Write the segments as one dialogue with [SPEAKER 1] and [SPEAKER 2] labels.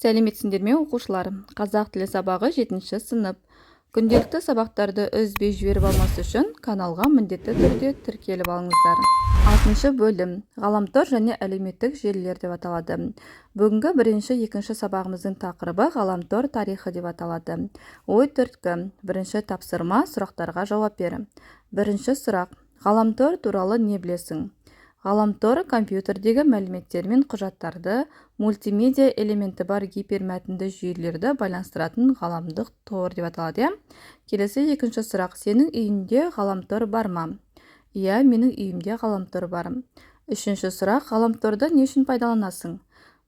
[SPEAKER 1] Сәлеметсіңдер ме, оқушылар! Қазақ тілі сабағы, жетінші сынып. Күнделікті сабақтарды үзбей жіберіп алмас үшін каналға міндетті түрде тіркеліп алыңыздар. Алтыншы бөлім «Ғаламтор және әлеуметтік желілер» деп аталады. Бүгінгі бірінші, екінші сабағымыздың тақырыбы «Ғаламтор тарихы» деп аталады. Ой түрткі. Бірінші тапсырма: сұрақтарға жауап бер. Бірінші сұрақ: ғаламтор туралы не білесің? Ғаламтор – компьютердегі мәліметтер мен құжаттарды, мультимедиа элементі бар гипермәтінді жүйелерді байланыстыратын ғаламдық тор деп аталады, иә. Келесі, екінші сұрақ: сенің үйіңде ғаламтор бар ма? Иә, менің үйімде ғаламтор бар. Үшінші сұрақ: ғаламторды не үшін пайдаланасың?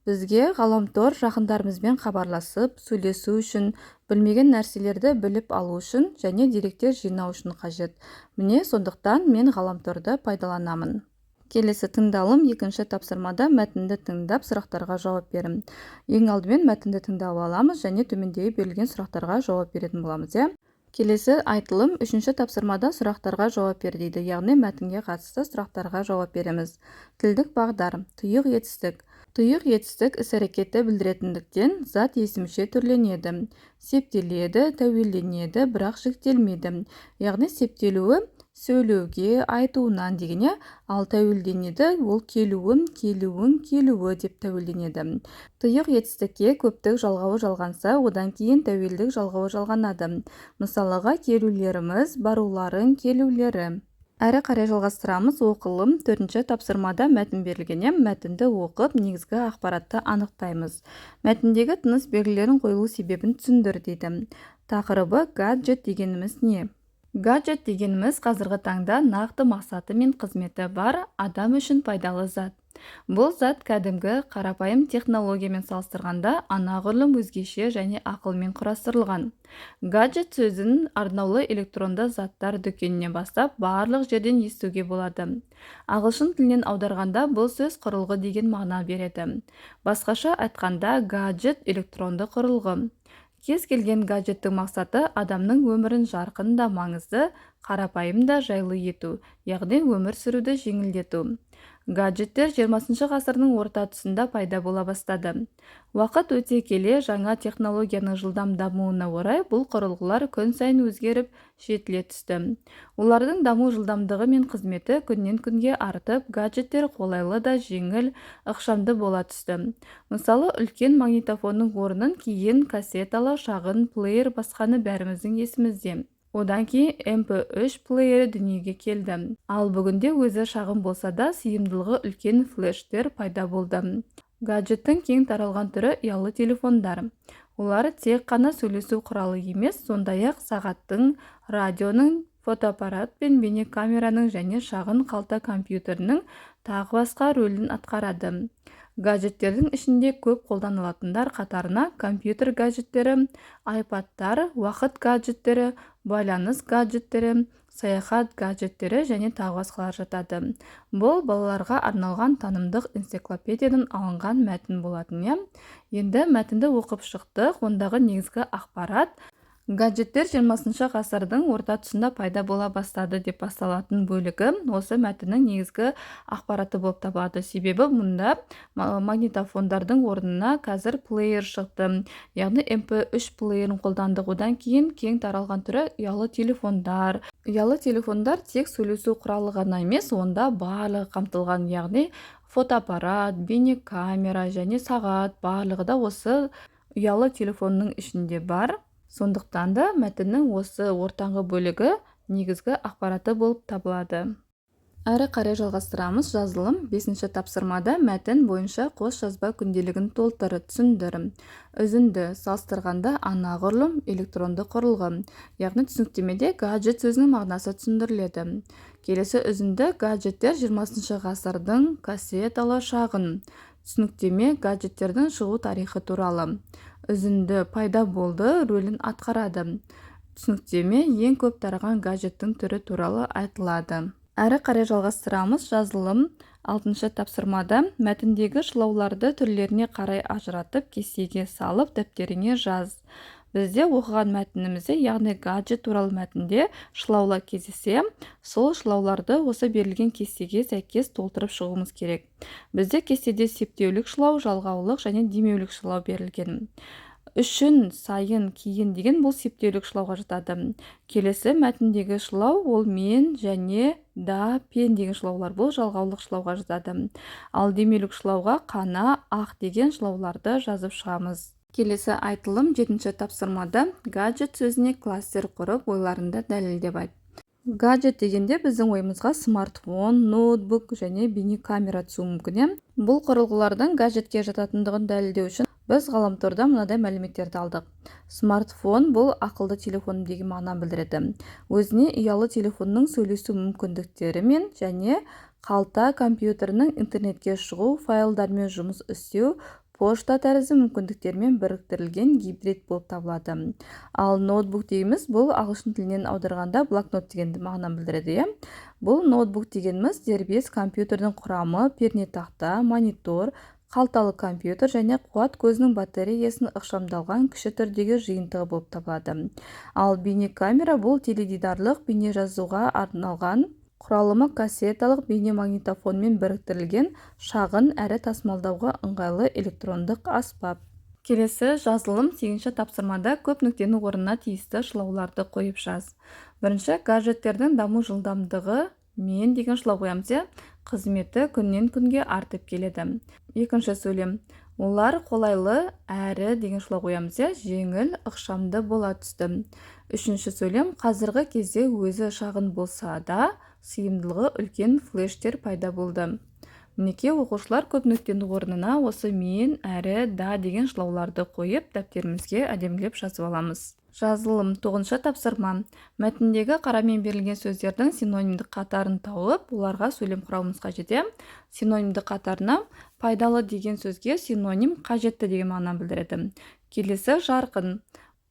[SPEAKER 1] Бізге ғаламтор жақындарымызбен хабарласып, сөйлесу үшін, білмеген нәрселерді біліп алу үшін және деректер жинау үшін қажет. Міне, сондықтан мен ғаламторды пайдаланамын. Келесі тыңдалым. Екінші тапсырмада мәтінді тыңдап, сұрақтарға жауап бер. Ең алдымен мәтінді тыңдап аламыз және төмендегі берілген сұрақтарға жауап беретін боламыз, иә. Келесі айтылым. Үшінші тапсырмада сұрақтарға жауап бер дейді, яғни мәтінге қатысты сұрақтарға жауап береміз. Тілдік бағдар. Тұйық етістік. Тұйық етістік іс-әрекетті білдіретіндіктен, зат есімше түрленеді, септеледі, тәуелденеді, бірақ жіктелмейді. Яғни септелуі сөйлеуге, айтуынан деген, иә. Ал тәуелденеді ол келуім, келуің, келуі деп тәуелденеді. Тұйық етістікке көптік жалғауы жалғанса, одан кейін тәуелдік жалғауы жалғанады. Мысалыға, келулеріміз, баруларың, келулері. Әрі қарай жалғастырамыз. Оқылым. Төртінші тапсырмада мәтін берілген, иә. Мәтінді оқып, негізгі ақпаратты анықтаймыз. Мәтіндегі тыныс белгілерін қойылу себебін түсіндір дейді. Тақырыбы: гаджет дегеніміз не? Гаджет дегеніміз – қазіргі таңда нақты мақсаты мен қызметі бар, адам үшін пайдалы зат. Бұл зат кәдімгі қарапайым технологиямен салыстырғанда анағұрлым өзгеше және ақылмен құрастырылған. Гаджет сөзін арнаулы электронды заттар дүкенінен бастап барлық жерден естуге болады. Ағылшын тілінен аударғанда, бұл сөз құрылғы деген мағына береді. Басқаша айтқанда, гаджет – электронды құрылғы. Кез келген гаджеттің мақсаты – адамның өмірін жарқын да маңызды, қарапайым да жайлы ету, яғни өмір сүруді жеңілдету. Гаджеттер 20 ғасырдың орта тұсында пайда бола бастады. Уақыт өте келе, жаңа технологияның жылдам дамуына орай, бұл құрылғылар күн сайын өзгеріп, жетіле түсті. Олардың даму жылдамдығы мен қызметі күннен күнге артып, гаджеттер қолайлы да жеңіл, ықшамды бола түсті. Мысалы, үлкен магнитофонның орнын кейін кассеталы шағын плеер басқаны бәріміздің есімізде. Одан кейін MP3 плеері дүниеге келді. Ал бүгінде өзі шағын болса да, сыйымдылығы үлкен флештер пайда болды. Гаджеттің кең таралған түрі – ұялы телефондар. Олар тек қана сөйлесу құралы емес, сондай-ақ сағаттың, радионың, фотоаппарат пен бейнекамераның және шағын қалта компьютерінің, тағы басқа рөлін атқарады. Гаджеттердің ішінде көп қолданылатындар қатарына компьютер гаджеттері, айпадтар, уақыт гаджеттері, байланыс гаджеттері, саяхат гаджеттері және тағы басқалар жатады. Бұл балаларға арналған танымдық энциклопедиядан алынған мәтін болатын, иә. Енді мәтінді оқып шықтық. Ондағы негізгі ақпарат «Гаджеттер 20 ғасырдың орта тұсында пайда бола бастады» деп басталатын бөлігі осы мәтіннің негізгі ақпараты болып табылады. Себебі мұнда магнитофондардың орнына қазір плеер шықты, яғни MP3 плеерін қолдандық. Одан кейін кең таралған түрі – ұялы телефондар. Ұялы телефондар тек сөйлесу құралы ғана емес, онда барлығы қамтылған, яғни фотоаппарат, бейнекамера және сағат, барлығы да осы ұялы телефонның ішінде бар. Сондықтан да мәтіннің осы ортаңғы бөлігі негізгі ақпараты болып табылады. Әрі қарай жалғастырамыз. Жазылым. Бесінші тапсырмада мәтін бойынша қос жазба күнделігін толтыр, түсіндір. Үзінді: салыстырғанда анағұрлым электронды құрылғы, яғни түсініктемеде гаджет сөзінің мағынасы түсіндіріледі. Келесі үзінді: гаджеттер 20 ғасырдың кассеталы шағын. Түсініктеме: гаджеттердің шығу тарихы туралы. Үзінді: пайда болды, рөлін атқарады. Түсініктеме: ең көп тараған гаджеттің түрі туралы айтылады. Әрі қарай жалғастырамыз. Жазылым. Алтыншы тапсырмада мәтіндегі шылауларды түрлеріне қарай ажыратып, кестеге салып, дәптеріңе жаз. Бізде оқыған мәтінімізде, яғни гаджет туралы мәтінде шылаулар кездессе, сол шылауларды осы берілген кестеге сәйкес толтырып шығуымыз керек. Бізде кестеде септеулік шылау, жалғаулық және демеулік шылау берілген. Үшін, сайын, кейін деген бұл септеулік шылауға жатады. Келесі мәтіндегі шылау ол мен және да, пен деген шылаулар, бұл жалғаулық шылауға жатады. Ал демеулік шылауға қана, ақ деген шылауларды жазып шығамыз. Келесі айтылым 7-ші тапсырмада гаджет сөзіне кластер құрып, ойларыңды дәлелдеп айт. Гаджет дегенде біздің ойымызға смартфон, ноутбук және бейнекамера түсуі мүмкін. Бұл құрылғылардың гаджетке жататындығын дәлелдеу үшін біз ғаламтордан мынадай мәліметтерді алдық. Смартфон бұл ақылды телефон деген мағынаны білдіреді. Өзіне ұялы телефонның сөйлесу мүмкіндіктерімен және қалта компьютерінің интернетке шығу, файлдармен жұмыс істеу, пошта тәрізді мүмкіндіктермен біріктірілген гибрид болып табылады. Ал ноутбук дегеніміз бұл ағылшын тілінен аударғанда блокнот деген мағынаны білдіреді, иә. Бұл ноутбук дегеніміз дербес компьютердің құрамы пернетақта, монитор, қалталы компьютер және қуат көзінің батареясының ықшамдалған кіші түрдегі жиынтығы болып табылады. Ал бейнекамера бұл теледидарлық бейнежазуға арналған құралымы кассеталық бейнемагнитофонмен біріктірілген шағын әрі тасымалдауға ыңғайлы электрондық аспап. Келесі жазылым 8-ші тапсырмада көп нүктенің орнына тиісті шылауларды қойып жаз. Бірінші, гаджеттердің даму жылдамдығы мен деген шылау қоямыз, иә, қызметі күннен күнге артып келеді. Екінші сөйлем, олар қолайлы әрі деген шылау қоямыз, иә, жеңіл, ықшамды бола түсті. Үшінші сөйлем, қазіргі кезде өзі шағын болса да сыйымдылығы үлкен флештер пайда болды. Мінекей, оқушылар, көп нүктенің орнына осы мен, әрі, да деген шылауларды қойып, дәптерімізге әдемілеп жазып аламыз. Жазылым 9-шы тапсырма. Мәтіндегі қарамен берілген сөздердің синонимдік қатарын тауып, оларға сөйлем құрауымыз қажет. Синонимдік қатарына пайдалы деген сөзге синоним қажетті деген мағынаны білдіреді. Келесі жарқын.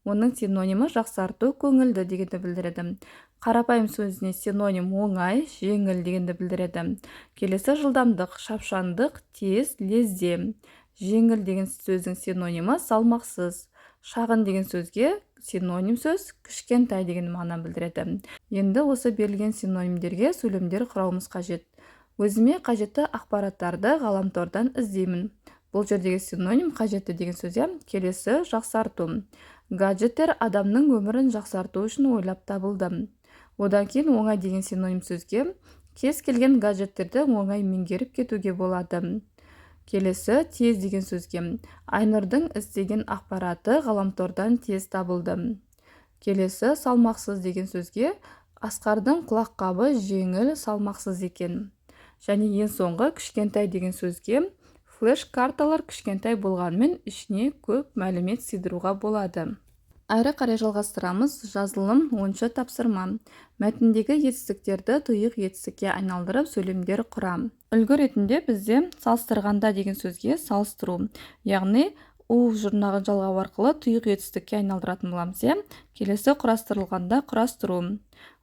[SPEAKER 1] Оның синонимі жақсарту, көңілді дегенді білдіреді. Қарапайым сөзіне синоним оңай, жеңіл дегенді білдіреді. Келесі жылдамдық, шапшаңдық, тез, лезде. Жеңіл деген сөздің синонимі салмақсыз. Шағын деген сөзге синоним сөз кішкентай деген мағынаны білдіреді. Енді осы берілген синонимдерге сөйлемдер құрауымыз қажет. Өзіме қажетті ақпараттарды ғаламтордан іздеймін. Бұл жердегі синоним қажетті деген сөз. Келесі жақсарту. Гаджеттер адамның өмірін жақсарту үшін ойлап табылды. Одан кейін оңай деген синоним сөзге кез келген гаджеттерді оңай меңгеріп кетуге болады. Келесі тез деген сөзге Айнұрдың іздеген ақпараты ғаламтордан тез табылды. Келесі салмақсыз деген сөзге Асқардың құлаққабы жеңіл, салмақсыз екен. Және ең соңғы кішкентай деген сөзге флеш-карталар кішкентай болғанымен ішіне көп мәлімет сыйдыруға болады. Әрі қарай жалғастырамыз. Жазылым 10-шы тапсырма. Мәтіндегі етістіктерді тұйық етістікке айналдырып сөйлемдер құра. Үлгі ретінде бізде салыстырғанда деген сөзге салыстыру, яғни у жұрнағын жалғау арқылы тұйық етістікке айналдыратын боламыз, иә. Келесі құрастырылғанда құрастыру.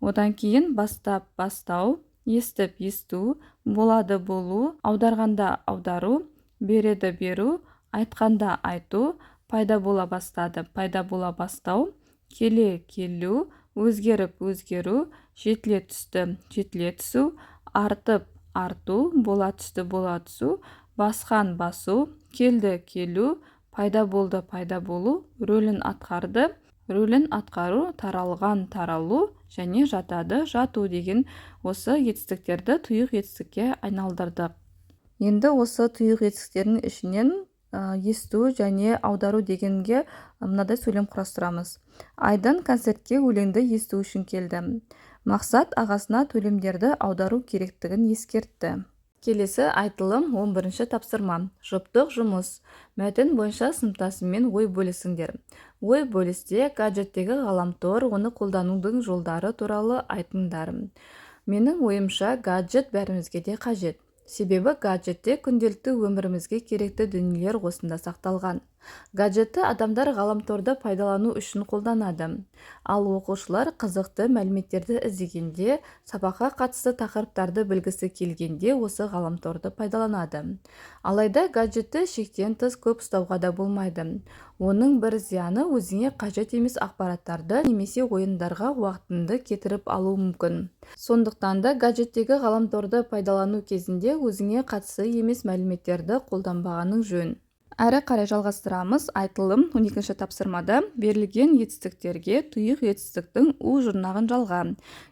[SPEAKER 1] Одан кейін бастап бастау, естіп есту, болады болу, аударғанда аудару, береді беру, айтқанда айту, пайда бола бастады пайда бола бастау, келе келу, өзгеріп өзгеру, жетіле түсті жетіле түсу, артып арту, бола түсті бола түсу, басқан басу, келді келу, пайда болды пайда болу, рөлін атқарды рөлін атқару, таралған таралу және жатады жату деген осы етістіктерді тұйық етістікке айналдырдық. Енді осы тұйық етістіктердің ішінен есту және аудару дегенге мынадай сөйлем құрастырамыз. Айдын концертке өлеңді есту үшін келді. Мақсат ағасына төлемдерді аудару керектігін ескертті. Келесі айтылым 11-ші тапсырма. Жұптық жұмыс. Мәтін бойынша сыныптасыңмен ой бөлісіңдер. Ой бөлісте гаджеттегі ғаламтор, оны қолданудың жолдары туралы айтыңдар. Менің ойымша, гаджет бәрімізге де қажет. Себебі гаджетте күнделікті өмірімізге керекті дүниелер осында сақталған. Гаджетті адамдар ғаламторды пайдалану үшін қолданады. Ал оқушылар қызықты мәліметтерді іздегенде, сабаққа қатысты тақырыптарды білгісі келгенде осы ғаламторды пайдаланады. Алайда гаджетті шектен тыс көп ұстауға да болмайды. Оның бір зияны өзіңе қажет емес ақпараттарды немесе ойындарға уақытыңды кетіріп алуы мүмкін. Сондықтан да гаджеттегі ғаламторды пайдалану кезінде өзіңе қатысты емес мәліметтерді қолданбағаның жөн. Әрі қарай жалғастырамыз. Айтылым 12 тапсырмада берілген етістіктерге тұйық етістіктің у жұрнағын жалға.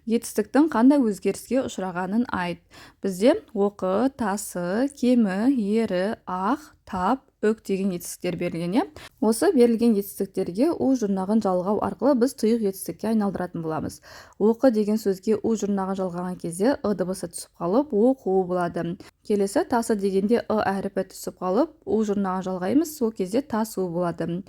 [SPEAKER 1] Етістіктің қандай өзгеріске ұшырағанын айт. Бізде оқы, тасы, кемі, ері, ақ, тап, үк деген етістіктер берілген, иә. Осы берілген етістіктерге у жұрнағын жалғау арқылы біз тұйық етістікке айналдыратын боламыз. Оқы деген сөзге у жұрнағын жалғаған кезде ы дыбысы түсіп қалып, оқу болады. Келесі тасы дегенде ы әріпі түсіп қалып, у жұрнағын жалғаймыз, сол кезде тасу болады.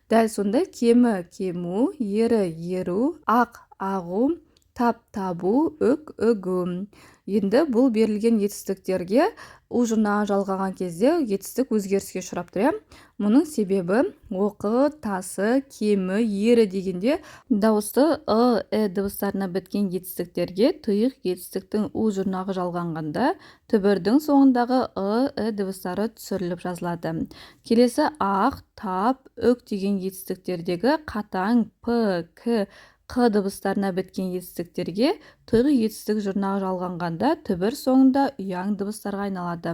[SPEAKER 1] Дәл сондай кемі, кему, ері, еру, ақ, ағу, тап, табу, үк, үгу. Енді бұл берілген етістіктерге у жұрнағын жалғаған кезде етістік өзгеріске ұшырап тұр, иә. Мұның себебі оқы, тасы, кемі, ері дегенде дауысты ы, і дыбыстарына біткен етістіктерге тұйық етістіктің у жұрнағы жалғанғанда түбірдің соңындағы ы, і дыбыстары түсіріліп жазылады. Келесі ақ, тап, үк деген етістіктердегі қатаң п, к, қ дыбыстарына біткен етістіктерге тұйық етістік жұрнағы жалғанғанда түбір соңында ұяң дыбыстарға айналады.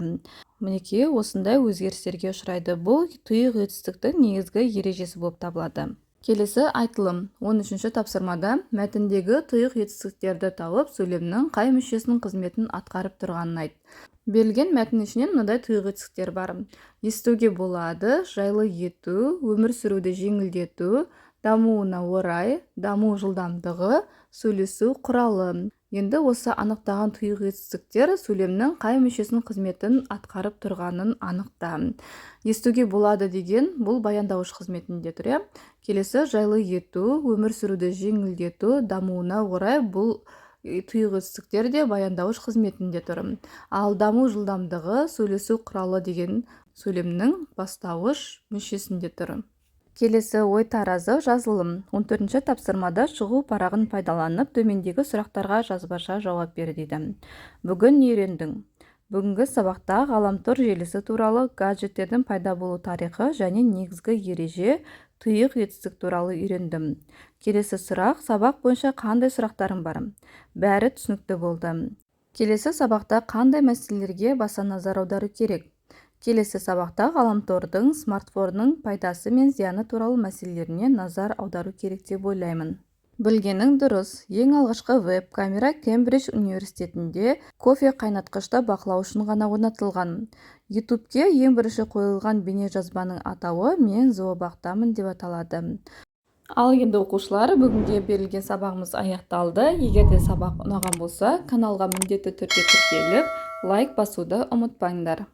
[SPEAKER 1] Мінекей, осындай өзгерістерге ұшырайды. Бұл тұйық етістіктің негізгі ережесі болып табылады. Келесі айтылым 13 тапсырмада мәтіндегі тұйық етістіктерді тауып, сөйлемнің қай мүшесінің қызметін атқарып тұрғанын айт. Берілген мәтін ішінен мынадай тұйық етістіктер бар: естуге болады, жайлы ету, өмір сүруді жеңілдету, дамуына орай, даму жылдамдығы, сөйлесу құралы. Енді осы анықтаған тұйық етістіктер сөйлемнің қай мүшесінің қызметін атқарып тұрғанын анықта. Естуге болады деген бұл баяндауыш қызметінде тұр, иә. Келесі жайлы ету, өмір сүруді жеңілдету, дамуына орай, бұл тұйық етістіктер де баяндауыш қызметінде тұр. Ал даму жылдамдығы, сөйлесу құралы деген сөйлемнің бастауыш мүшесінде тұр. Келесі ой таразы жазылым 14 тапсырмада шығу парағын пайдаланып, төмендегі сұрақтарға жазбаша жауап бер дейді. Бүгін не үйрендің? Бүгінгі сабақта ғаламтор желісі туралы, гаджеттердің пайда болу тарихы және негізгі ереже, тұйық етістік туралы үйрендім. Келесі сұрақ: сабақ бойынша қандай сұрақтарың бар? Бәрі түсінікті болды. Келесі сабақта қандай мәселелерге баса назар аудару керек? Келесі сабақта ғаламтордың, смартфонның пайдасы мен зияны туралы мәселелеріне назар аудару керек деп ойлаймын. Білгенің дұрыс, ең алғашқы веб-камера Кембридж университетінде кофе қайнатқышты бақылау үшін ғана орнатылған. Ютубке ең бірінші қойылған бейнежазбаның атауы «Мен зообақтамын» деп аталады. Ал енді, оқушылар, бүгінге берілген сабағымыз аяқталды. Егер де сабақ ұнаған болса, каналға міндетті түрде тіркеліп, лайк басуды ұмытпаңдар.